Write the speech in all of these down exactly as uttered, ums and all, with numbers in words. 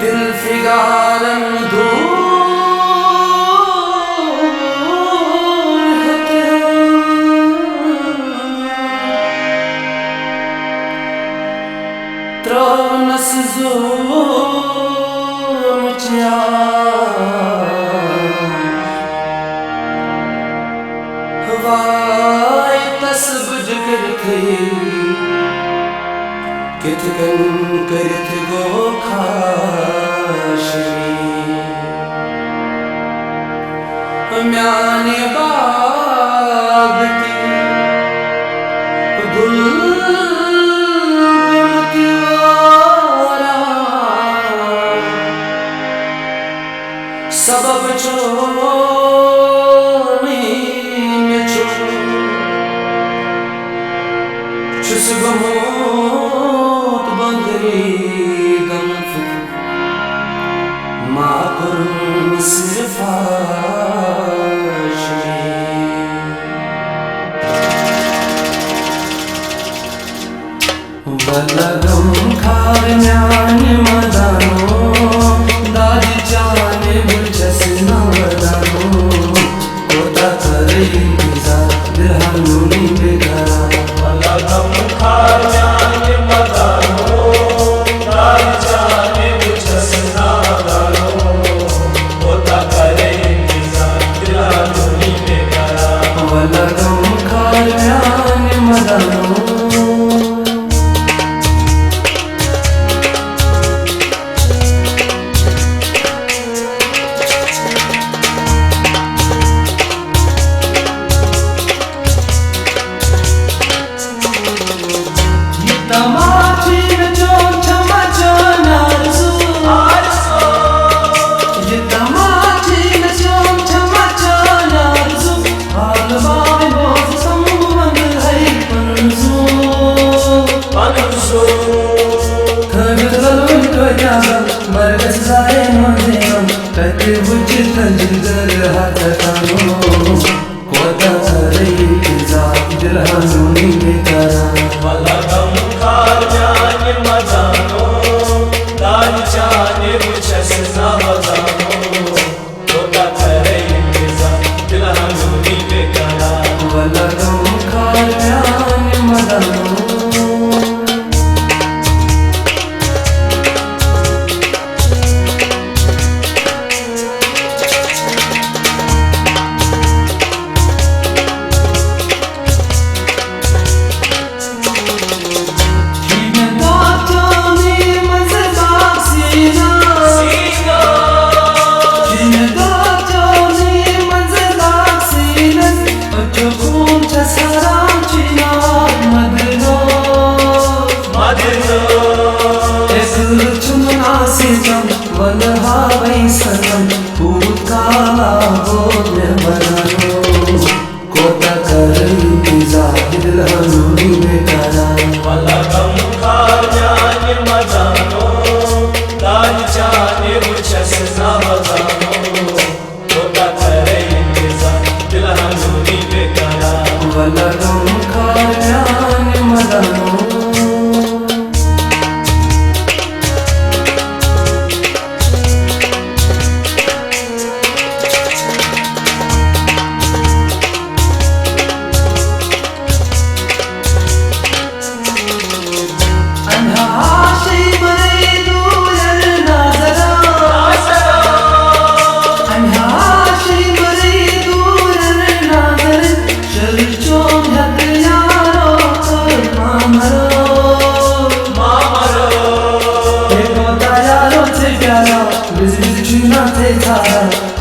دل فگارن دور ہتہٕ۔ ترٛٲونس زومٕچ یاد۔ واے تس بٕڈ کٔرتھٕے، کِتھ کٔنۍ کٔرِتھ گوٚو خاش۔ میانہِ باغ تہِ گُل تہِ واران۔ سبب چونٕے مےٚ چھُ، چھُس گوٚمُت بندری گمت۔ ما کوٚرُن صرف عاشقی۔ وَلہٕ غم خار میانہِ مدانو، دادِ چانہِ بہٕ چھَس نہٕ ودانو۔ کوتاہ کرے انتظار، دل ہنونی بے قرار۔ وَلہٕ غم خار میانہِ مدانو، دادِ چانہِ بہٕ چھَس نہٕ ودانو۔ کوتاہ کرے انتظار، دل ہنونی بے قرار۔ وَلہٕ غم خار میانہِ مدانو۔ یہِ تماچہِ مےٚ چون چھما چٲنۍ آرزو۔ یہِ تماچہِ مےٚ چون چھما چٲنۍ آرزو۔ حال باوِ بوز سمبند ہے پنزو۔ پنزو۔ تھٲوِتھ للوٕنۍ کٲتیٛاہ زن، مرگس زایہِ منزے من۔ تتہِ وٕچھِتھ جِندر ہتھ تنو۔ کوتاہ کرے انتظار، دل ہنونی بے قرار۔ وَلہٕ غم خار میانہِ مدانو، دادِ چانہِ بہٕ چھَس نہٕ ودانو۔ کوتاہ کرے انتظار، دل ہنونی بے قرار۔ وَلہٕ غم خار میانہِ مدانو۔ ولہٕ ہاوَے صنم، کوٗت کال آو مےٚ بناونو۔ کوتاہ کرٕ انتظار، دل ہنونی بے قرار۔ وَلہٕ غم خار میانہِ مدانو، دادِ چانہِ بہٕ چھَس نہٕ ودانو۔ کوتاہ کرے انتظار، دل ہنونی بے قرار۔ وَلہٕ غم خار میانہِ مدانو۔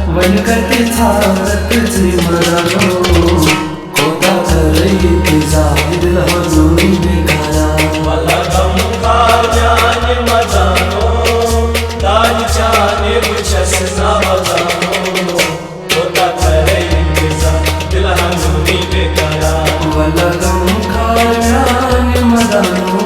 وۄنۍ کَتہِ ژھانٛڈَتھ ژٕ مَرانو؟ کوتاہ کَرَے اِنتِظار، دِل ہَنوٗنی بے قرار۔ وَلہٕ غم خار میٛانہِ مَزانو، دادِ چانہِ بہٕ چھَس نہ وَزانو۔ کوتاہ کَرَے اِنتِظار، دِل ہَنوٗنی بے قرار۔ وَلہٕ غم خار میٛانہِ مَزانو۔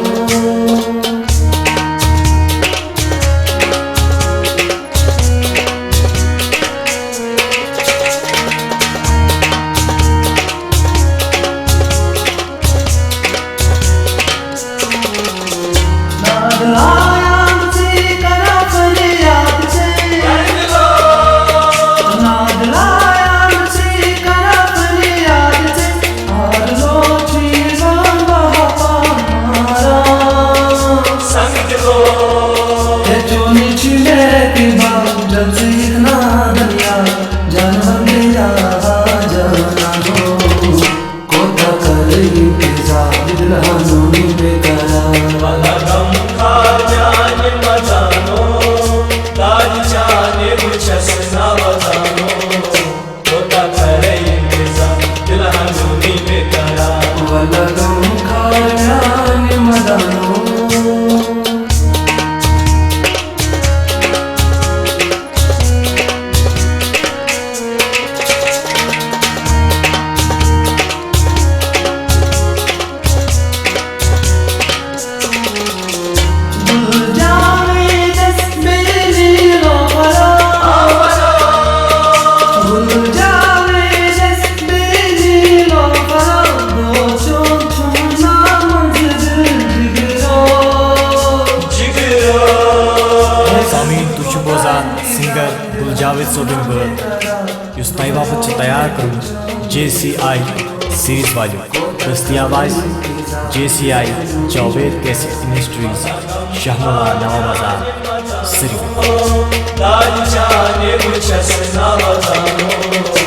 ولا غم خار میانہِ مدانو، دادِ جانہِ بہٕ چھَس نہ وَدانو، کوتاہ کَرَے اِنتظار، دِلہٕ ہَنوٗنی بے قرار۔ ولا غم خار میانہِ مدانو۔ سامعین، تُہۍ چھِو بوزان سنگر گل جاوید صٲبٕنۍ بٲتھ، یُس تۄہہِ باپتھ چھِ تیار کٔرمٕژ جے سی آی سیریز والیو۔ دٔستیاب آسہِ J C I Javed cassette industries, Shah ملار، نواب بازار، سری۔ دادِ جانہِ بہٕ چھَس نہ وَدانو،